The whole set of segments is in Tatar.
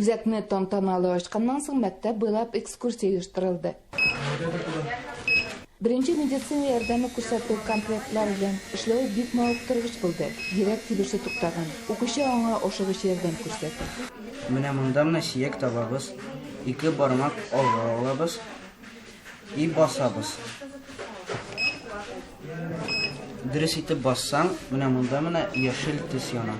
Үзәкне тантаналы ачканнан соң мәктәп буйлап экскурсия оештырылды. Беренче медицина ярдәме күрсәтү комплектлары белән эшләү бик мавыктыргыч булды. Йөрәк тибеше туктаган. Укучы аңа ашыгыч ярдәм күрсәтә. Менә монда менә сөяк табабыз, ике бармак алга алабыз и басабыз. Дөрес итеп бассаң, менә монда менә яшел төс яна.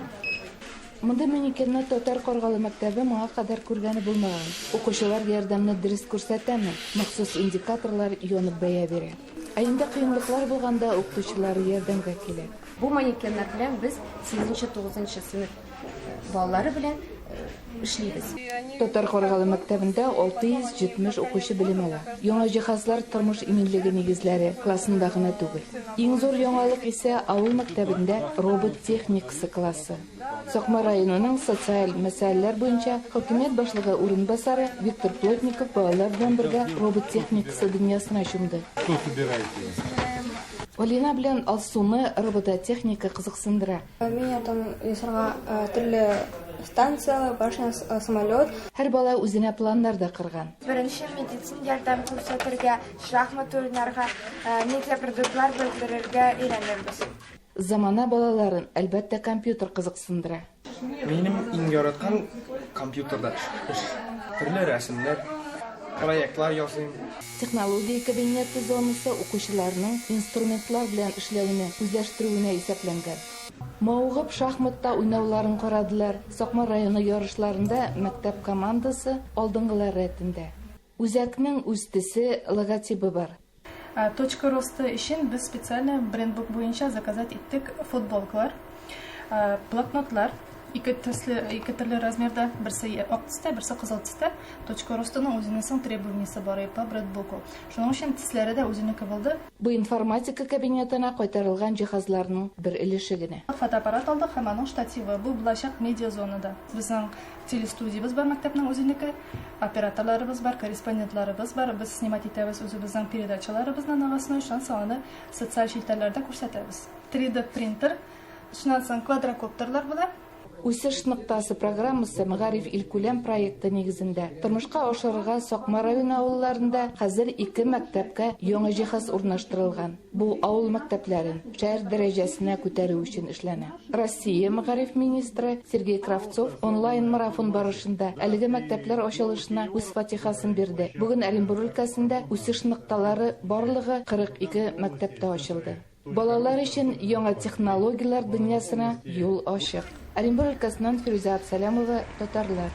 Мондый манекенны Татар Каргалы мәктәбе моңа кадәр күргәне булмаган. Укучылар ярдәмне дөрес күрсәтәме? Махсус индикаторлар янып бәя бирә. Ә инде кыенлыклар булганда укытучылар ярдәмгә килә. Бу манекеннар белән без сигезенче-тугызынчы сыйныф балалары белән эшлибез. Татар Каргалы мәктәбендә 670 укучы белем ала. Яңа җиһазлар тормыш иминлеге нигезләре классында гына түгел. Иң зур яңалык исә авыл мәктәбендә робот техникасы классы. Сакмар районының социаль мәсьәләләр буенча хакимият башлыгы урынбасары Виктор Плотников балалар белән бергә робот техникасы дөньясына чумды. Что собираете? Алина белән Алсуны робототехника кызыксындыра. Мин ятам ясарга төрле станция, башня, самолет. Һәр бала үзенә планнар да корган. Беренче медицина ярдәм күрсәтергә, шахмат уйнарга, медиапродуктлар белдерергә өйрәнербез. Замана балаларын, әлбәттә, компьютер кызыксындыра. Минем иң яраткан компьютерда эш. Төрле рәсемнәр, проектлар ясыйм. Технология кабинеты зонасы укучыларның инструментлар белән эшләүне үзләштерүенә исәпләнгән. Мавыгып шахматта уйнауларын карадылар. Сакмар районы ярышларында мәктәп командасы алдынгылар рәтендә. Үзәкнең үз төсе, логотибы бар. Точка роста өчен без специально брендбук буенча заказать иттек футболкалар, блокнотлар, ике төсле, ике төрле размерда, берсе ак төстә, берсе кызыл төстә. Точка ростаның үзенең соң требованиесе бар по брендбуку. Шуның өчен төсләре дә үзенеке булды. Бу информатика кабинетына кайтарылган җиһазларның бер өлеше генә. Фотоаппарат алдык һәм аның штативы. Бу булачак медиазонада. Безнең Телестудиябез бар мәктәпнең үзенеке, операторларыбыз бар, корреспондентларыбыз бар. Без снимать итәбез үзебезнең передачаларыбызны новостной, шуннан соң аны социаль челтәрләрдә күрсәтәбез. 3D принтер, шуннан соң квадрокоптерлар була. Үсеш ноктасы программасы Мәгариф илкүләм проекты нигезендә тормышка ашырырга Сакмар районы авылларында хәзер ике мәктәпкә яңа җиһаз урнаштырылган. Бу авыл мәктәпләрен шәһәр дәрәҗәсенә күтәрү өчен эшләнә. Россия мәгариф министры Сергей Кравцов онлайн-марафон барышында әлеге мәктәпләр ачылышына үз фатихасын бирде. Бүген Оренбур өлкәсендә үсеш нокталары барлыгы 42 мәктәптә ачылды. Балалар өчен яңа технологияләр дөньясына юл ачык. Оренбур өлкәсеннән Фирүзә Абсалямова, Татарлар.